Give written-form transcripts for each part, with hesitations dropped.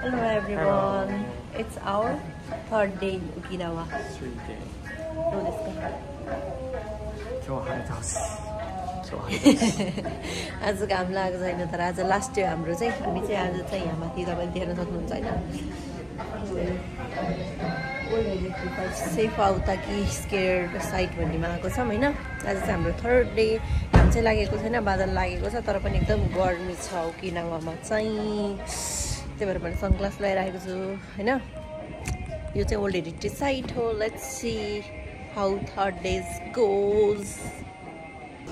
Hello everyone. It's our third day in Okinawa. 3 day. どうですか? 今日は晴れてほしい。आज घाम लागेको छैन तर आज लास्ट डे हाम्रो चाहिँ हामी चाहिँ आज चाहिँ यहाँ माथि तपाईले देख्न सक्नुहुन्छ हैन सेफ आउताकी स्केयर्ड साइट भन्नेमा आएको छौँ हैन आज चाहिँ हाम्रो थर्ड डे घाम चाहिँ लागेको छैन बादल लागेको छ तर पनि एकदम गर्मी छ ओकिनावामा चाहिँ त्यही भएर मैले सनग्लास लगाइराखेको छु हैन यो चाहिँ ओल्ड हेरिटेज साइट हो let's see how third days goes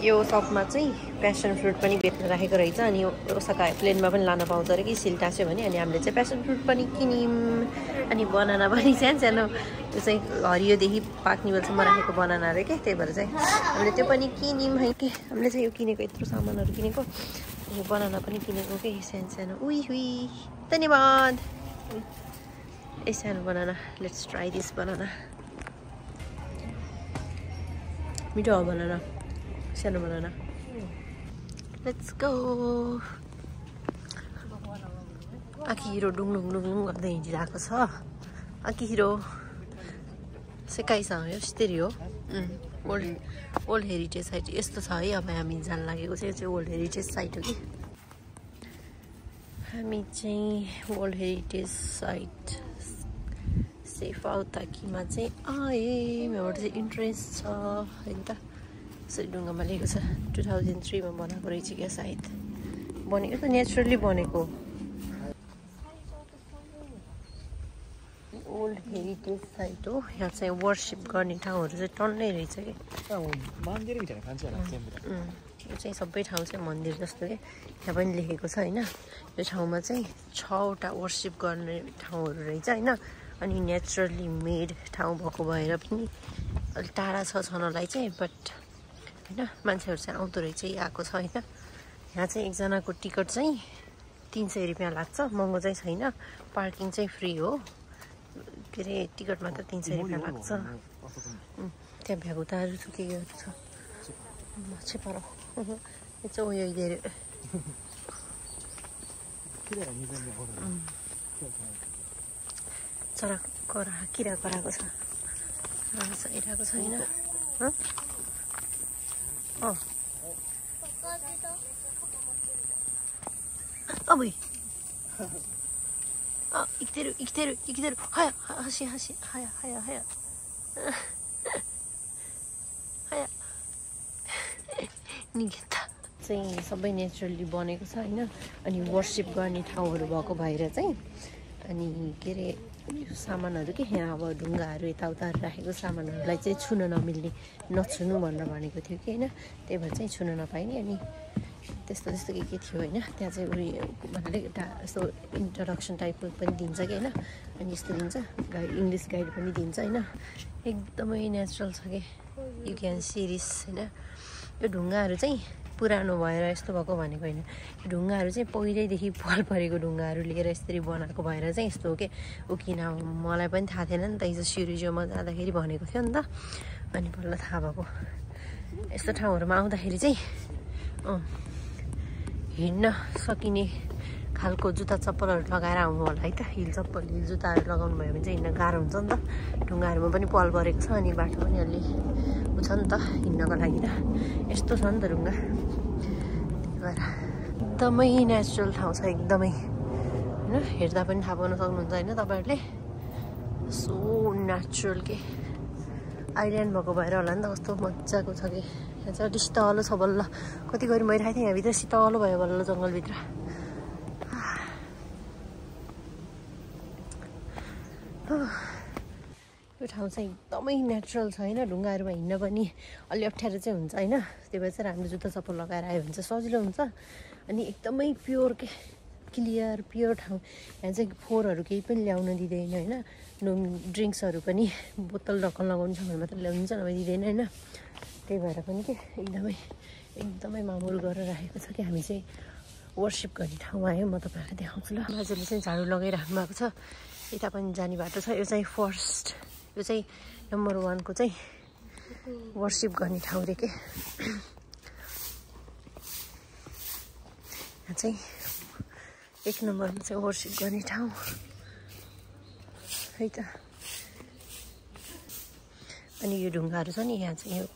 यो सपमा चाहिँ प्यासन फ्रुट पनि बेच्न राखेको रहेछ अनि ओसाका प्लेनमा पनि लान पाउँछ अरे कि सिल टास्यो भने अनि हामीले चाहिँ प्यासन फ्रुट पनि किन्यौँ अनि बनाना पनि सानो त्यो चाहिँ हरियोदेखि पाक्ने बेलसम्म राखेको बनाना अरे के त्यही भएर चाहिँ हामीले त्यो पनि किन्यौँ है कि हामीले चाहिँ यो किनेको यत्रो सामानहरू किनेको यो बनाना पनि किनेको के सानो उही हुई धन्यवाद ए सानो banana let's try this banana मिठो हो बनाना सानो बनाना लेट्स गो आखिरो डुङ गर्दै हिँडिरहेको छ आखिरो सेकाइसँग यो यस्तरी हो ओल्ड हेरिटेज साइट यस्तो छ है अब हामी जान लागेको चाहिँ यो चाहिँ ओल्ड हेरिटेज साइट हो कि हामी चाहिँ ओल्ड हेरिटेज साइट सेफ आउताकीमा चाहिँ आएँ यहाँबाट चाहिँ इन्ट्रेन्स छ है त यसरी ढुङ्गामा लेखेको छ 2003 मा बनाएको रहेछ क्या सायद बनेको त नेचुरली बनेको ओल्ड हेरिटेज साइट हो यहाँ चाहिँ वर्शिप गर्ने ठाउँहरू चाहिँ टन्नै रहेछ कि यो चाहिँ सबै ठाउँ चाहिँ मन्दिर जस्तो कि यहाँ पनि लेखेको छ होइन यो ठाउँमा चाहिँ 6वटा वर्शिप गर्ने ठाउँहरू रहेछ होइन अनि नेचुरली मेड ठाउँ भएको भएर पनि अलिक टाढा छ छनलाई चाहिँ बट होइन मान्छेहरू चाहिँ आउँदो रहेछ आएको छ होइन यहाँ चाहिँ एकजनाको टिकट चाहिँ 300 रुपियाँ लाग्छ महँगो चाहिँ छैन पार्किङ चाहिँ फ्री हो के अरे टिकट मात्र 300 रुपियाँ लाग्छ त्यहाँ भ्यागुताहरू छ के छ माछे पारो यो चाहिँ उयो धेरै चरा किरा कराएको छ आइरहेको छैन अबे इक्तेरु हाया हसी हाया निगेता चाहिँ सबै नेचुरली बनेको छ हैन अनि वर्शिप गर्ने ठाउँहरू भएको भएर चाहिँ अनि के अरे यो सामानहरू के यहाँ अब ढुङ्गाहरू यताउताहरू राखेको सामानहरूलाई चाहिँ छुन नमिल्ने नछुनु भनेर भनेको थियो कि होइन त्यही भएर चाहिँ छुन नपाइने अनि त्यस्तो के थियो होइन त्यहाँ चाहिँ उयो भन्नाले एउटा यस्तो इन्ट्रोडक्सन टाइपको पनि दिन्छ कि होइन अनि यस्तो दिन्छ गाइड इङ्ग्लिस गाइड पनि दिन्छ होइन एकदमै नेचुरल छ कि यु क्यान सिरिस होइन यो ढुङ्गाहरू चाहिँ पुरानो भएर यस्तो भएको भनेको होइन ढुङ्गाहरू चाहिँ पहिल्यैदेखि पल परेको ढुङ्गाहरू लिएर यसरी बनाएको भएर चाहिँ यस्तो हो कि उकिना मलाई पनि थाहा थिएन नि त हिजो सिरिजोमा जाँदाखेरि भनेको थियो नि त अनि बल्ल थाहा भएको यस्तो ठाउँहरूमा आउँदाखेरि चाहिँ हिँड्न सकिने खालको जुत्ता चप्पलहरू लगाएर आउनु होला है त हिल जुत्ताहरू लगाउनु भयो भने चाहिँ हिँड्न गाह्रो हुन्छ नि त ढुङ्गाहरूमा पनि पल परेको छ अनि बाटो पनि अलि उ छ नि त हिँड्नको लागि त यस्तो छ नि त ढुङ्गा त्यही भएर एकदमै नेचुरल ठाउँ छ एकदमै होइन हेर्दा पनि थाहा पाउन सक्नुहुन्छ होइन तपाईँहरूले सो नेचुरल के आइल्यान्ड भएको भएर होला नि त कस्तो मजाको छ कि यहाँ चाहिँ अलिक शीतलो छ बल्ल कति गरी भइरहेको थिएँ यहाँभित्र शीतलो भयो बल्ल जङ्गलभित्र यो ठाउँ चाहिँ एकदमै नेचुरल छ होइन ढुङ्गाहरूमा हिँड्न पनि अलि अप्ठ्यारो चाहिँ हुन्छ होइन त्यही भएर चाहिँ राम्रो जुत्ता चप्पल लगाएर आयो भने चाहिँ सजिलो हुन्छ अनि एकदमै प्योर के क्लियर प्योर ठाउँ यहाँ चाहिँ फोहोरहरू केही पनि ल्याउन दिँदैन होइन ड्रिङ्क्सहरू पनि बोतल ढक्कन लगाउनु छ भने मात्र ल्याउनु छ नभए दिँदैन होइन त्यही भएर पनि के एकदमै मामुल गरेर राखेको छ कि हामी चाहिँ वर्शिप गर्ने ठाउँ आयो म तपाईँहरूलाई देखाउँछु ल बाजेले चाहिँ झाडु लगाइराख्नु भएको छ यता पनि जाने बाटो छ यो चाहिँ फर्स्ट यो चाहिँ नम्बर 1 को चाहिँ वर्शिप गर्ने ठाउँ रे के यहाँ चाहिँ 1 नम्बरमा चाहिँ वर्शिप गर्ने ठाउँ है त। अनि यो ढुङ्गाहरू छ नि यहाँ चाहिँ यो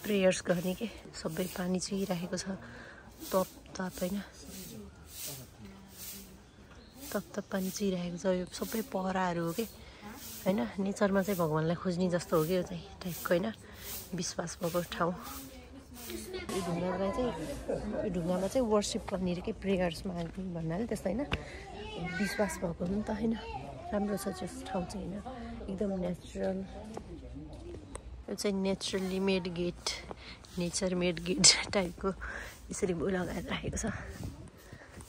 प्रेयर्स गर्ने के सबै पानी चुहिरहेको छ तप तप होइन तप तप पानी चुहिरहेको छ। यो सबै पहराहरू हो कि होइन नेचरमा चाहिँ भगवान्लाई खोज्ने जस्तो हो कि यो चाहिँ टाइपको होइन विश्वास भएको ठाउँ। यो ढुङ्गालाई चाहिँ यो ढुङ्गामा चाहिँ वर्सिप गर्ने के प्रेयर्स माग्ने भन्नाले त्यस्तो होइन विश्वास भएको हो नि त होइन। राम्रो छ त्यो ठाउँ चाहिँ होइन एकदम नेचुरल। यो चाहिँ naturally made gate nature made gate टाइपको यसरी लगाएर राखेको छ।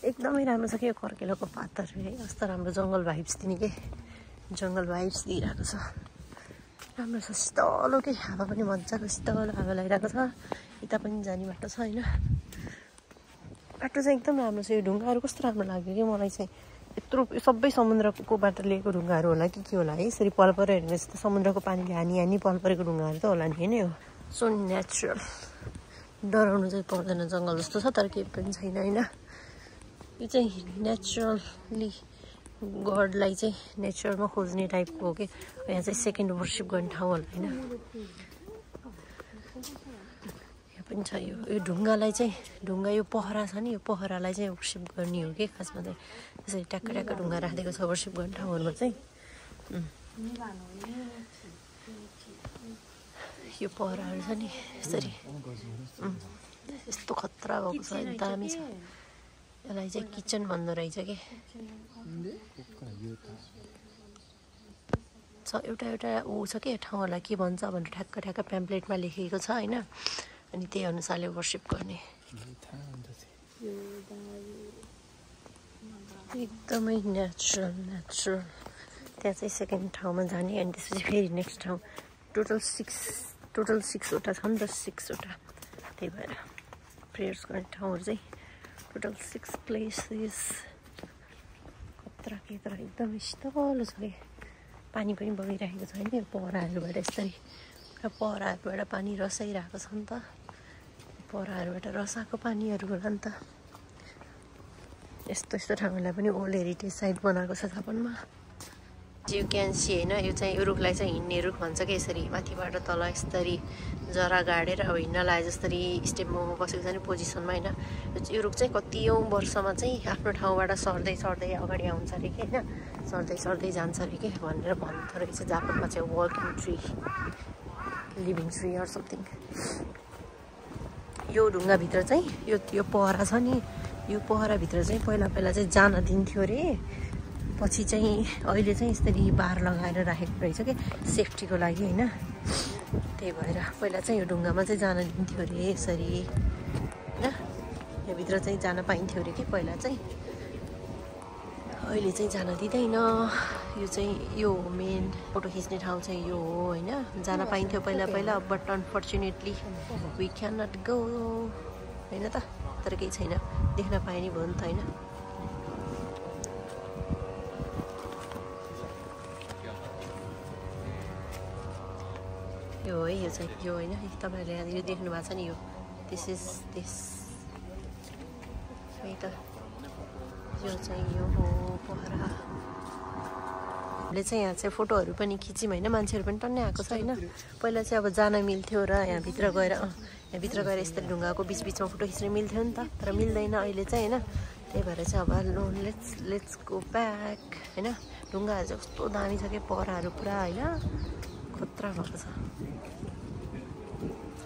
एकदमै राम्रो छ कि यो कर्केलोको पातहरू है कस्तो राम्रो जङ्गल भाइब्स दिने के जङ्गल भाइब्स दिइरहेको छ। राम्रो छ शीतलो के हावा पनि मजाको शीतल हावा लगाइरहेको छ। यता पनि जाने बाटो छ होइन बाटो चाहिँ एकदम राम्रो छ। यो ढुङ्गाहरू कस्तो राम्रो लाग्यो कि मलाई चाहिँ यत्रो सबै समुद्रकोबाट लिएको ढुङ्गाहरू होला कि के होला है यसरी पल परेर हेर्ने जस्तो समुद्रको पानीले हानी पल परेको ढुङ्गाहरू त होला नि हो। सो नेचुरल डराउनु चाहिँ पर्दैन जङ्गल जस्तो छ तर केही पनि छैन होइन। यो चाहिँ नेचुरली गडलाई चाहिँ नेचरमा खोज्ने टाइपको हो कि यहाँ चाहिँ सेकेन्ड वर्सिप गर्ने ठाउँ होला होइन। यहाँ पनि छ यो ढुङ्गालाई चाहिँ ढुङ्गा यो पहरा छ नि यो पहरालाई चाहिँ वर्सिप गर्ने हो कि खासमा चाहिँ त्यसरी ट्याक्क ट्याक्क ढुङ्गा राखिदिएको छ वर्सिप गर्ने ठाउँहरूमा चाहिँ। यो पहराहरू छ नि यसरी यस्तो खतरा भएको छ दामी छ। यसलाई चाहिँ किचन भन्दो रहेछ कि एउटा एउटा ऊ छ कि ठाउँहरूलाई के भन्छ भनेर ठ्याक्क ठ्याक्क प्याम्पलेटमा लेखेको छ होइन। अनि त्यही अनुसारले वर्सिप गर्ने एकदमै नेचुरल त्यहाँ चाहिँ सेकेन्ड ठाउँमा जाने अनि त्यसपछि फेरि नेक्स्ट ठाउँ टोटल 6वटा छ नि त 6वटा त्यही भएर प्रेयर्स गर्ने ठाउँहरू चाहिँ टोटल 6 प्लेसेस। खतरा के तर एकदमै शीतलो छ कि पानी पनि बगिरहेको छ होइन यो पहराहरूबाट यसरी पहराहरूबाट पानी रसाइरहेको छ नि त पहराहरूबाट रसाएको पानीहरू होला नि त। यस्तो ठाउँहरूलाई पनि ओल्ड हेरिटेज साइट बनाएको छ जापानमा। यु क्यान सी होइन यो चाहिँ यो रुखलाई चाहिँ हिँड्ने रुख भन्छ कि यसरी माथिबाट तल यसरी जरा गाडेर अब हिँड्न लागे जसरी स्टेपमा बसेको छ नि पोजिसनमा होइन। यो रुख चाहिँ कतियौँ वर्षमा चाहिँ आफ्नो ठाउँबाट सर्दै अगाडि आउँछ अरे कि होइन सर्दै जान्छ अरे कि भनेर भन्दो रहेछ जापानमा चाहिँ working tree living tree or something. यो ढुङ्गाभित्र चाहिँ यो पहरा छ नि यो पहराभित्र चाहिँ पहिला चाहिँ जान दिन्थ्यो अरे पछि चाहिँ अहिले चाहिँ यसरी बार लगाएर राखेको रहेछ कि सेफ्टीको लागि होइन। त्यही भएर पहिला चाहिँ यो ढुङ्गामा चाहिँ जान दिन्थ्यो अरे यसरी होइन यहाँभित्र चाहिँ जान पाइन्थ्यो अरे कि पहिला चाहिँ अहिले चाहिँ जान दिँदैन। यो चाहिँ यो मेन फोटो खिच्ने ठाउँ चाहिँ यो हो होइन जान पाइन्थ्यो पहिला but unfortunately we can not go होइन त तर केही छैन देख्न पाए नि भयो नि त होइन। यो है यो चाहिँ यो होइन तपाईँहरूले यो देख्नु भएको छ नि यो दिस है त यो चाहिँ यो हो पहरा। हामीले चाहिँ यहाँ चाहिँ फोटोहरू पनि खिच्यौँ होइन मान्छेहरू पनि टन्नै आएको छ होइन। पहिला चाहिँ अब जान मिल्थ्यो र यहाँभित्र गएर यस्तरी ढुङ्गाको बिचमा फोटो खिच्न मिल्थ्यो नि त तर मिल्दैन अहिले चाहिँ होइन। त्यही भएर चाहिँ अब लेट्स गो ब्याक होइन। ढुङ्गाहरू चाहिँ कस्तो दामी छ कि पहराहरू पुरा होइन खतरा भएको छ।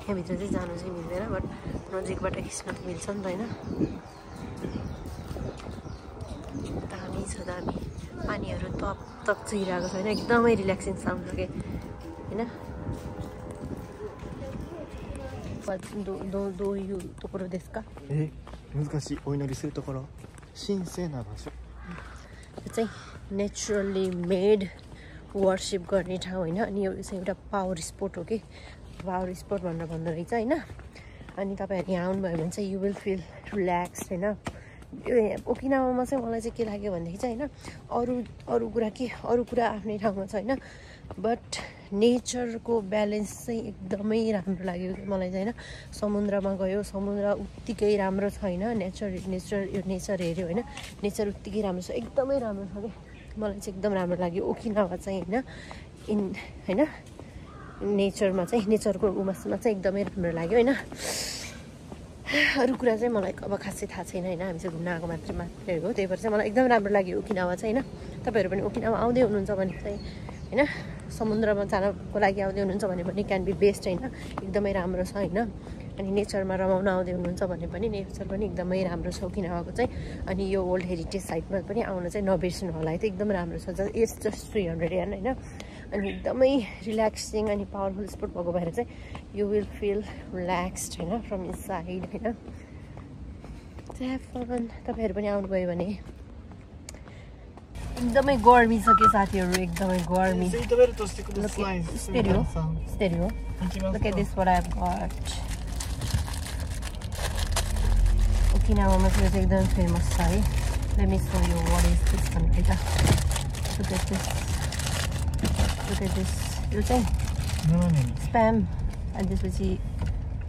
यहाँभित्र चाहिँ जानु चाहिँ मिल्दैन बट नजिकबाट खिच्न त मिल्छ नि त होइन। दामी छ दामी पानीहरू तप चुहिरहेको छ होइन एकदमै रिल्याक्सिङ साउन्ड छ कि होइन। どういうところですか？難しいお祈りするところ神聖な場所。यो चाहिँ नेचुरली मेड वर्सिप गर्ने ठाउँ होइन। अनि यो चाहिँ एउटा पावर स्पोट हो कि पावर स्पोट भनेर भन्दो रहेछ होइन। अनि तपाईँहरू यहाँ आउनुभयो भने चाहिँ यु विल फिल रिल्याक्स होइन। यो ओकिनावामा चाहिँ मलाई चाहिँ के लाग्यो भनेदेखि चाहिँ होइन अरू कुरा आफ्नै ठाउँमा छ होइन बट नेचरको ब्यालेन्स चाहिँ एकदमै राम्रो लाग्यो मलाई चाहिँ होइन। समुद्रमा गयो, समुद्र उत्तिकै राम्रो छ होइन। यो नेचर हेऱ्यो होइन, नेचर उत्तिकै राम्रो छ, एकदमै राम्रो छ कि मलाई चाहिँ एकदम राम्रो लाग्यो ओकिनावा चाहिँ होइन। होइन नेचरमा चाहिँ नेचरको उमासमा चाहिँ एकदमै राम्रो लाग्यो होइन। अरू कुरा चाहिँ मलाई अब खासै थाहा छैन होइन, हामी चाहिँ घुम्न आएको मात्रै हो, त्यही भएर चाहिँ मलाई एकदम राम्रो लाग्यो ओकिनावा चाहिँ होइन। तपाईँहरू पनि ओकिनावा आउँदै हुनुहुन्छ भने चाहिँ होइन, समुद्रमा जानको लागि आउँदै हुनुहुन्छ भने पनि क्यान बी बेस्ट होइन, एकदमै राम्रो छ होइन। अनि नेचरमा रमाउन आउँदै हुनुहुन्छ भने पनि नेचर पनि एकदमै राम्रो छ ओकिनावाको चाहिँ। अनि यो ओल्ड हेरिटेज साइटमा पनि आउन चाहिँ नबिर्सनु होला है, एकदम राम्रो छ। इट्स जस्ट 300 यान होइन। अनि एकदमै रिल्याक्सिङ अनि पावरफुल स्पोर्ट भएको भएर चाहिँ यु विल फिल रिल्याक्स्ड होइन फ्रम इनसाइड होइन। तपाईँहरू पनि आउनुभयो भने। एकदमै गर्मी छ कि साथीहरू, एकदमै गर्मी। Stereo. Look at this what I've got. ओकिनावामा चाहिँ एकदम फेमस छ है। Let me show you what is this one right now. Look at this. यो चाहिँ स्प्याम अनि त्यसपछि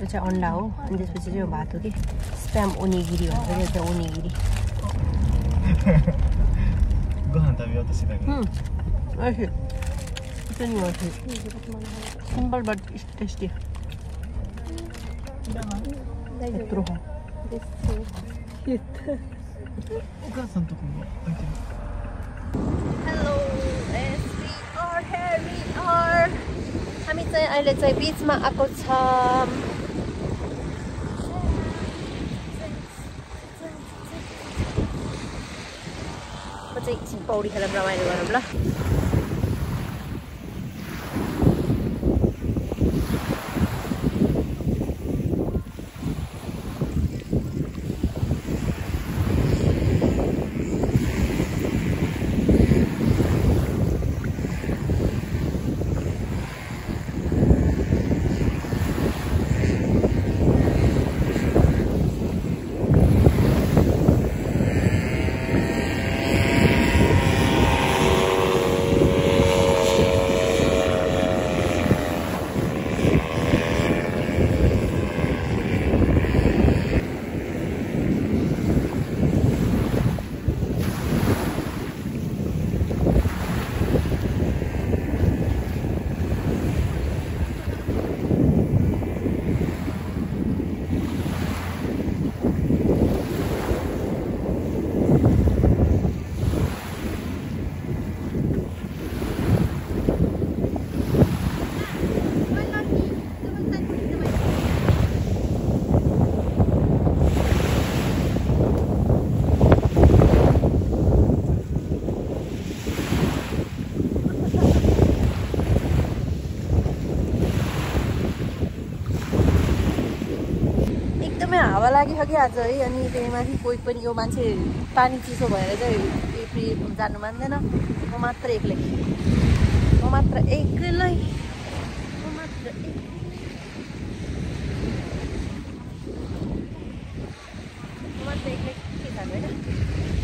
यो चाहिँ अन्डा हो अनि त्यसपछि चाहिँ यो भात हो कि स्प्याम ओनिगिरी भन्छ कि त्यो ओनिगिरी। Simple but tasty. यत्रो हो। हेलो हामी चाहिँ अहिले चाहिँ बिचमा आएको छ। म चाहिँ एकछिन पौडी खेलेर रमाइलो गरौँ ल। हावा लाग्यो कि आज है। अनि त्यही माथि कोही पनि यो मान्छे पानी चिसो भएर चाहिँ फेरि जानु मान्दैन। म मात्र एक्लै के जानु होइन।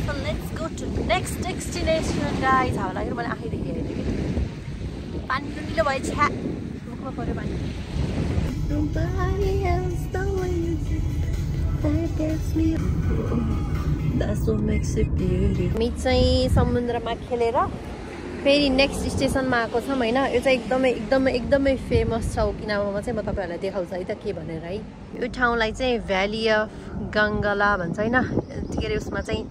So let's go to next destination guys। हावा लाग्यो मैले आँखैदेखि हेरेँ कि पानी नुनिलो भयो, छ्या मुखमा पऱ्यो पानी। हामी चाहिँ समुद्रमा खेलेर फेरि नेक्स्ट स्टेसनमा आएको छौँ होइन। यो चाहिँ एकदमै फेमस छ ओकिनावामा चाहिँ। म तपाईँहरूलाई देखाउँछु है त के भनेर है। यो ठाउँलाई चाहिँ भ्याली अफ गङ्गाला भन्छ होइन। के अरे उसमा चाहिँ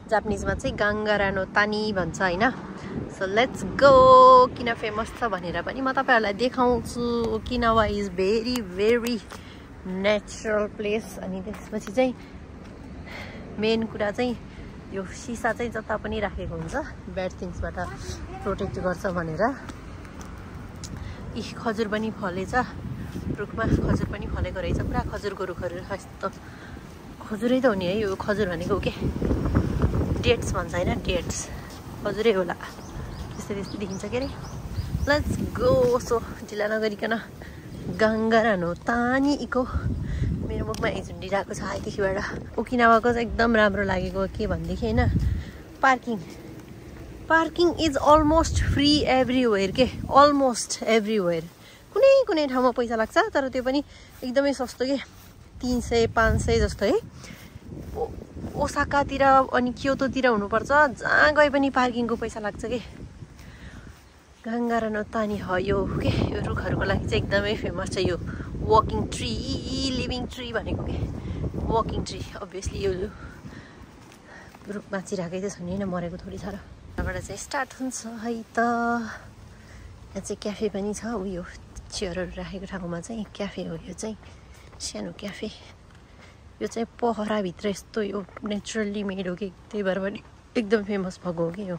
जापानिजमा चाहिँ गाङ्गारानो तानी भन्छ होइन। So let's go. किन फेमस छ भनेर पनि म तपाईँहरूलाई देखाउँछु। Okinawa is very natural place. अनि त्यसपछि चाहिँ मेन कुरा चाहिँ यो सिसा चाहिँ जता पनि राखेको हुन्छ ब्याड थिङ्सबाट प्रोटेक्ट गर्छ भनेर। खजुर पनि फलेछ रुखमा, खजुर पनि फलेको रहेछ पुरा। खजुरको रुखहरू यस्तो खजुरै त हो नि है। यो खजुर भनेको के डेट्स भन्छ होइन, डेट्स खजुरै होला। त्यस्तै देखिन्छ के अरे। Let's go. सो ढिला नगरिकन गाङ्गारानो तानी इको मेरो मुखमा झुन्डिरहेको छ आइदेखिबाट। ओकिनावाको चाहिँ एकदम राम्रो लागेको के भनेदेखि होइन, parking parking is almost free everywhere के अलमोस्ट एभ्रिवेयर कुनै कुनै ठाउँमा पैसा लाग्छ तर त्यो पनि एकदमै सस्तो के 300-500 जस्तो है ओसाकातिर अनि क्योतोतिर हुनुपर्छ जहाँ गए पनि पार्किङको पैसा लाग्छ के गङ्गा र नोतानी हो यो के यो रुखहरूको लागि चाहिँ एकदमै फेमस छ यो वकिङ ट्री लिभिङ ट्री भनेको के वकिङ ट्री अभियसली यो रुख बाँचिरहेकै त छ नि होइन मरेको थोरै छ र यहाँबाट चाहिँ स्टार्ट हुन्छ है त यहाँ चाहिँ क्याफे पनि छ उयो चेयरहरू राखेको ठाउँमा चाहिँ क्याफे हो यो चाहिँ सानो क्याफे यो चाहिँ पोखराभित्र यस्तो यो नेचुरल्ली मेड हो कि त्यही भएर पनि एकदम फेमस भएको हो कि यो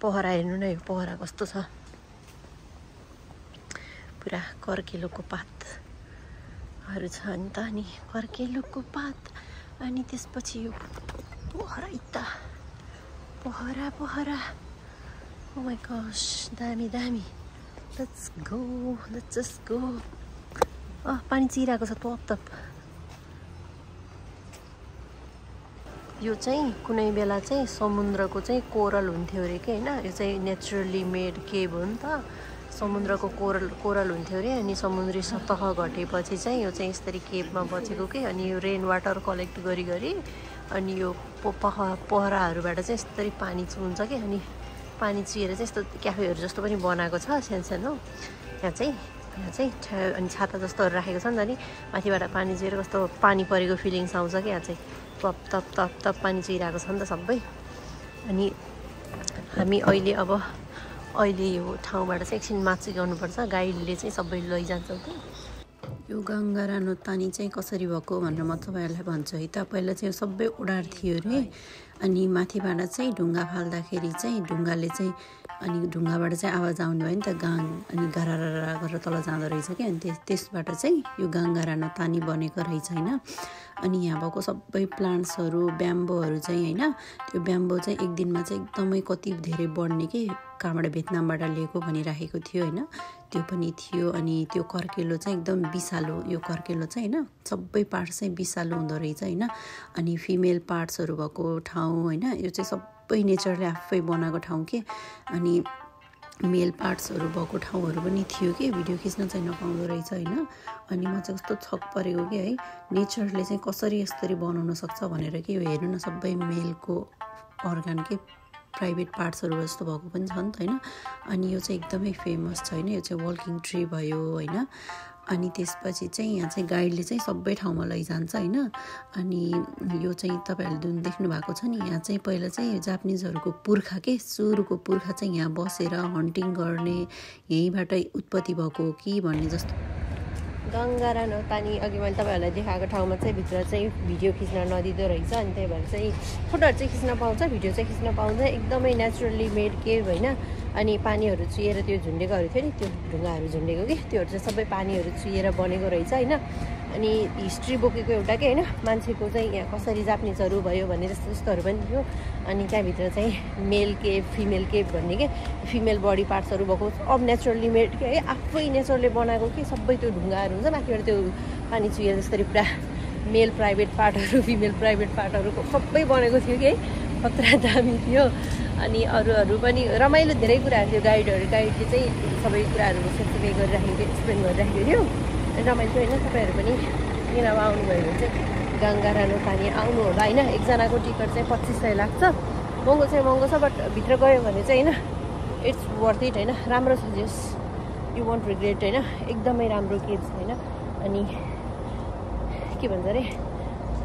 पोखरा हेर्नु न यो पोखरा कस्तो छ पुरा कर्केलोको पातहरू छ नि त अनि कर्केलोको पात अनि त्यसपछि यो पोखरा इता Pokhara Pokhara oh my gosh दामी दामी लेट्स जस्ट गो पानी चिरिरहेको छ तप यो चाहिँ कुनै बेला चाहिँ समुद्रको चाहिँ कोरल हुन्थ्यो अरे के होइन यो चाहिँ नेचुरली मेड केभ हो नि त समुद्रको कोरल हुन्थ्यो अरे अनि समुद्री सतह घटेपछि चाहिँ यो चाहिँ यसरी केभमा बचेको के अनि यो रेन वाटर कलेक्ट गरी अनि यो पोखराहरूबाट चाहिँ यसरी पानी चुन्छ कि अनि पानी चुहेर चाहिँ यस्तो क्याफेहरू जस्तो पनि बनाएको छ सानो यहाँ चाहिँ अनि छाता जस्तोहरू राखेको छ नि त नि माथिबाट पानी चुहेर कस्तो पानी परेको फिलिङ्स आउँछ कि यहाँ चाहिँ तप तप तप पानी चुहिरहेको छ नि त सबै अनि हामी अहिले यो ठाउँबाट चाहिँ एकछिन माथि गर्नुपर्छ गाइडले चाहिँ सबै लैजान्छौँ कि यो गङ्गा र नोतानी चाहिँ कसरी भएको भनेर म तपाईँहरूलाई भन्छु है त पहिला चाहिँ सबै उडार थियो अरे अनि माथिबाट चाहिँ ढुङ्गा फाल्दाखेरि चाहिँ ढुङ्गाले चाहिँ अनि ढुङ्गाबाट चाहिँ आवाज आउने भयो नि त गाङ अनि गारा गरेर तल जाँदो रहेछ कि अनि त्यसबाट चाहिँ यो गङ्गा र नोतानी बनेको रहेछ होइन अनि यहाँ भएको सबै प्लान्ट्सहरू ब्याम्बोहरू चाहिँ होइन त्यो ब्याम्बो चाहिँ एक दिनमा चाहिँ एकदमै कति धेरै बढ्ने कि कहाँबाट भियतनामबाट लिएको भनिराखेको थियो होइन त्यो पनि थियो अनि त्यो कर्केलो चाहिँ एकदम विषालु यो कर्केलो चाहिँ होइन सबै पार्ट्स चाहिँ विषालु हुँदो रहेछ होइन अनि फिमेल पार्ट्सहरू भएको ठाउँ होइन यो चाहिँ सबै नेचरले आफै बनाएको ठाउँ के अनि मेल पार्ट्सहरू भएको ठाउँहरू पनि थियो कि भिडियो खिच्न चाहिँ नपाउँदो रहेछ होइन अनि म चाहिँ कस्तो छक परेको कि है नेचरले चाहिँ कसरी यसरी बनाउन सक्छ भनेर कि यो हेर्नु न सबै मेलको अर्गान के प्राइभेट पार्ट्सहरू जस्तो भएको पनि छ नि त होइन अनि यो चाहिँ एकदमै फेमस छ होइन यो चाहिँ वकिङ ट्री भयो होइन अनि त्यसपछि चाहिँ यहाँ चाहिँ गाइडले चाहिँ सबै ठाउँमा लैजान्छ होइन अनि यो चाहिँ तपाईँहरूले जुन देख्नु भएको छ नि यहाँ चाहिँ पहिला चाहिँ जापानिजहरूको पुर्खा के सुरुको पुर्खा चाहिँ यहाँ बसेर हन्टिङ गर्ने यहीँबाटै उत्पत्ति भएको हो कि भन्ने जस्तो गङ्गा र नोतानी अघि मैले तपाईँहरूलाई देखाएको ठाउँमा चाहिँ भित्र चाहिँ भिडियो खिच्न नदिँदो रहेछ अनि त्यही भएर चाहिँ फोटोहरू चाहिँ खिच्न पाउँछ भिडियो चाहिँ खिच्न पाउँछ एकदमै नेचुरली मेड केभ होइन अनि पानीहरू चुहेर त्यो झुन्डेकोहरू थियो नि त्यो ढुङ्गाहरू झुन्डेको कि त्योहरू चाहिँ सबै पानीहरू चुहेर बनेको रहेछ होइन अनि हिस्ट्री बोकेको एउटा के होइन मान्छेको चाहिँ यहाँ कसरी जापानिजहरू भयो भन्ने जस्तोहरू पनि थियो अनि त्यहाँभित्र चाहिँ मेल केभ फिमेल केभ भन्ने के फिमेल बडी पार्ट्सहरू भएको अब नेचुरली मेड के है आफै नेचरले बनाएको कि सबै त्यो ढुङ्गाहरू हुन्छ माथिबाट त्यो पानी चुहेर जसरी पुरा मेल प्राइभेट पार्टहरू फिमेल प्राइभेट पार्टहरूको सबै बनेको थियो कि है खतरा दामी थियो अनि अरू पनि रमाइलो धेरै कुराहरू थियो गाइडले चाहिँ सबै कुराहरू सेटिफाई गरिराखेको एक्सप्लेन गरिराखेको थियो रमाइलो थियो होइन तपाईँहरू पनि किन अब आउनुभयो भने चाहिँ गङ्गा र नोतानी आउनु होला होइन एकजनाको टिकट चाहिँ 2500 लाग्छ महँगो छ बट भित्र गयो भने चाहिँ होइन इट्स वर्थ इट होइन राम्रो छ जस यु वन्ट रिग्रेट होइन एकदमै राम्रो केभ छ होइन अनि के भन्छ अरे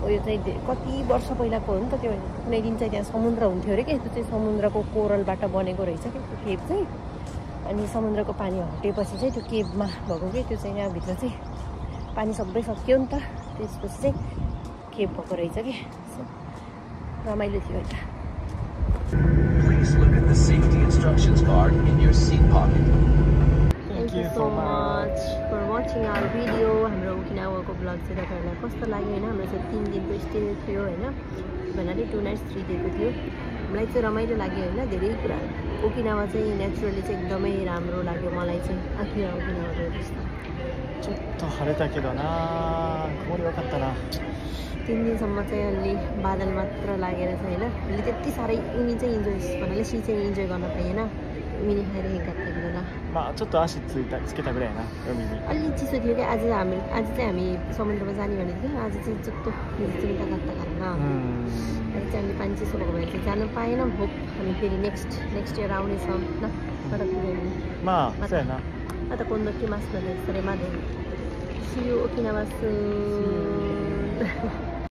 यो चाहिँ कति वर्ष पहिलाको हो नि त त्यो कुनै दिन चाहिँ त्यहाँ समुद्र हुन्थ्यो अरे कि त्यो चाहिँ समुद्रको कोरलबाट बनेको रहेछ कि त्यो केभ चाहिँ अनि समुद्रको पानी हटेपछि चाहिँ त्यो केभमा भएको कि त्यो चाहिँ यहाँभित्र चाहिँ पानी सबै सक्यो नि त त्यसपछि चाहिँ केभ भएको रहेछ कि रमाइलो थियो एउटा Thank you so much for watching our video. हाम्रो ओकिनावाको ब्लग चाहिँ तपाईँहरूलाई कस्तो लाग्यो होइन हाम्रो चाहिँ 3 दिनको स्टे थियो होइन भन्नाले 2 nights 3 डेको थियो मलाई चाहिँ रमाइलो लाग्यो होइन धेरै कुराहरू ओकिनावा चाहिँ नेचुरली चाहिँ एकदमै राम्रो लाग्यो मलाई चाहिँ आफै ओकिनावा गएपछि ちょっと晴れたけどな曇り多かったな 3 दिनसम्म चाहिँ अलि बादल मात्र लागेर छ होइन अहिले त्यति साह्रै उनी चाहिँ इन्जोय भन्नाले सी चाहिँ इन्जोय गर्न पाइएन उनी खाइरहेका थिएन ल まあちょっと足つけたぐらいやな海に अलि चिसो थियो कि आज चाहिँ हामी समुद्रमा जाने भनेको थियौँ आज चाहिँ जस्तो चिन्ता गर्दा कारण आज चाहिँ हामीले पानी चिसो भएको भएर चाहिँ जानु पाएनौँ होप हामी फेरि नेक्स्ट इयर आउनेछौँ ल बट まあそうやな また今度来ますのでそれまで See you 沖縄soon